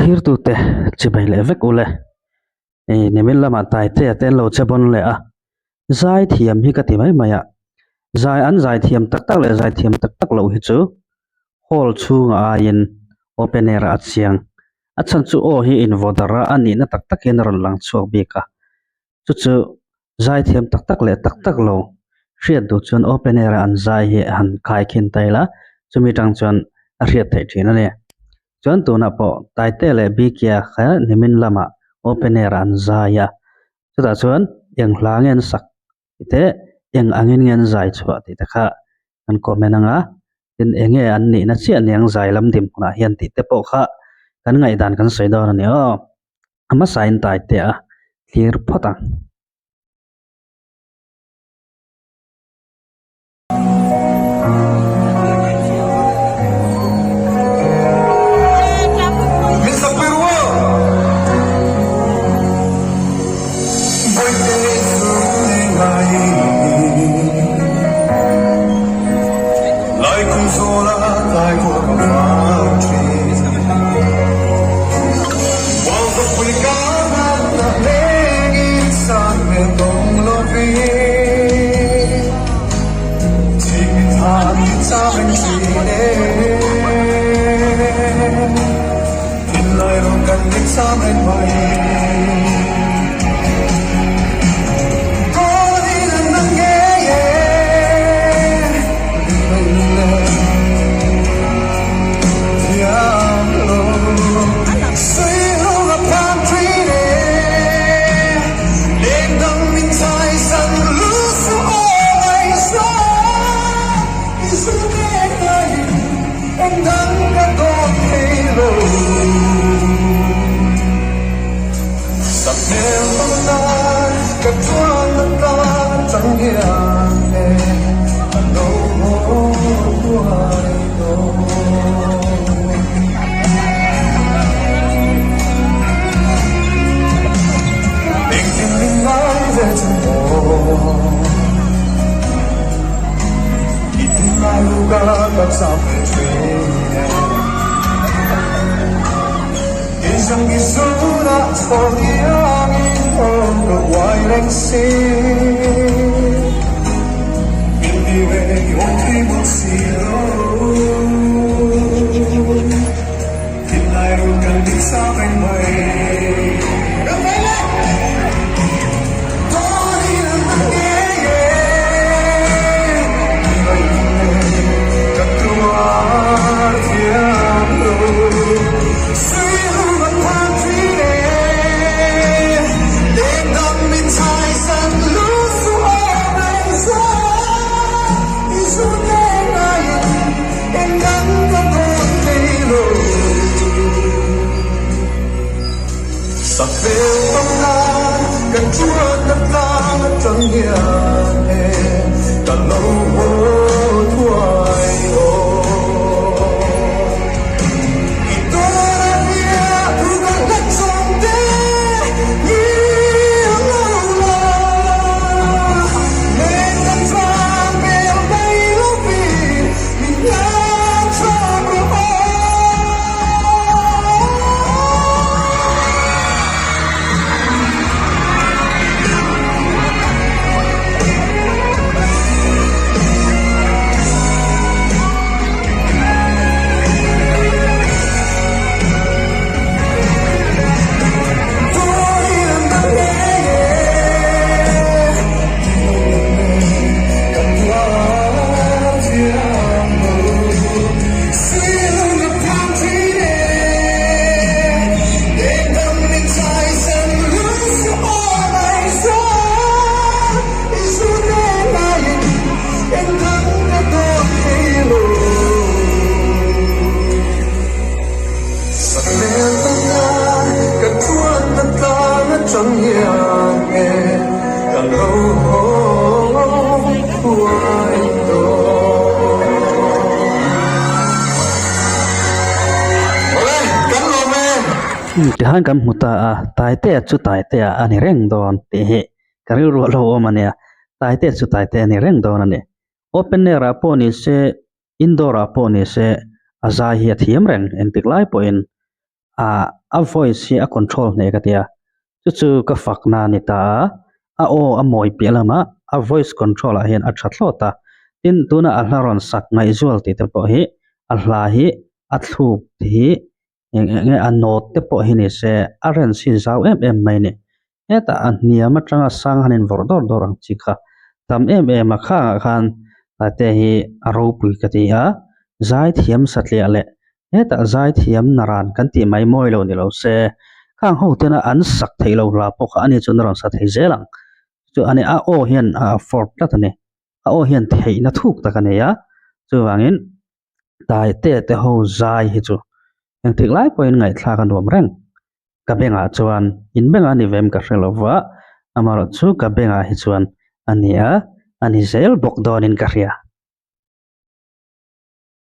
Thlirtute chibai leh vek ule. Hei nimin lamah Taitea te an lo che bawn leh a, zai thiam hi ka ti mai mai a, zai an zai thiam tak tak leh zai thiam tak tak loh hi chu hall chhungah aiin open air ah a chiang. A chhan chu aw hi invaw darh a, a nihna tak tak hian a rawn lang chhuak bik a, chu chu zai thiam tak tak leh tak tak lo hriat duh chuan open air a an zai hi han khai khin ta ila chumi tang chuan a hriat theih thin a ni. Chuan tunah pawh Taitea leh Bikia kha nimin lamah open air ah an zai a, chutah chuan eng hla nge an sak tih te eng angin nge an zai chhuah tih te kha an comment ang a, tin eng nge an nihna chiah niang zai lam dinhmunah hian tih te pawh kha kan ngaihdan kan sawi dawn a ni aw. A hmasain Taitea thlir phawt ang. Tihian kan hmu ta a, Taitea chu Taitea a ni reng dawn tih hi ka rilru a lo awm a nia, Taitea chu Taitea a ni reng dawn a ni. Open air ah pawh ni se, indoor ah pawh ni se a zai hi a thiam reng engtik lai pawhin. Ah a voice hi a control hneh ka ti a, chu chu ka fakna a ni ta a, a aw a mawi piah lamah a voice control ah hian a tha thlawt a, tin tuna a hla rawn sak ngaihzual tih te pawh hi a hla hi a thluk hi eng eng nge a note te pawh hi ni se a range hi zau em em mai a ni. Hetah a hniam atanga sang han invawrh dawr dawr ang chi kha tam em em a khangah khan tate hi a ropui ka ti a, zaithiam satliah leh hetah zaithiam naran kan tih mai mawi lo ni lo se khang ho tena an sak theih lo hla pawh kha ani chuan a rawn sa thei zel ang chu a ni a aw hian a afford tlat a ni a aw hian theihna thuk tak a nei a chuvangin Taite te ho zai hi chu engtik lai pawhin ngaihthlak a nuam reng. Ka bengah chuan in bengah a ni vem ka hre lo va, amaherawhchu ka bengah hi chuan a ni a, a ni zel bawk dawnin ka hria.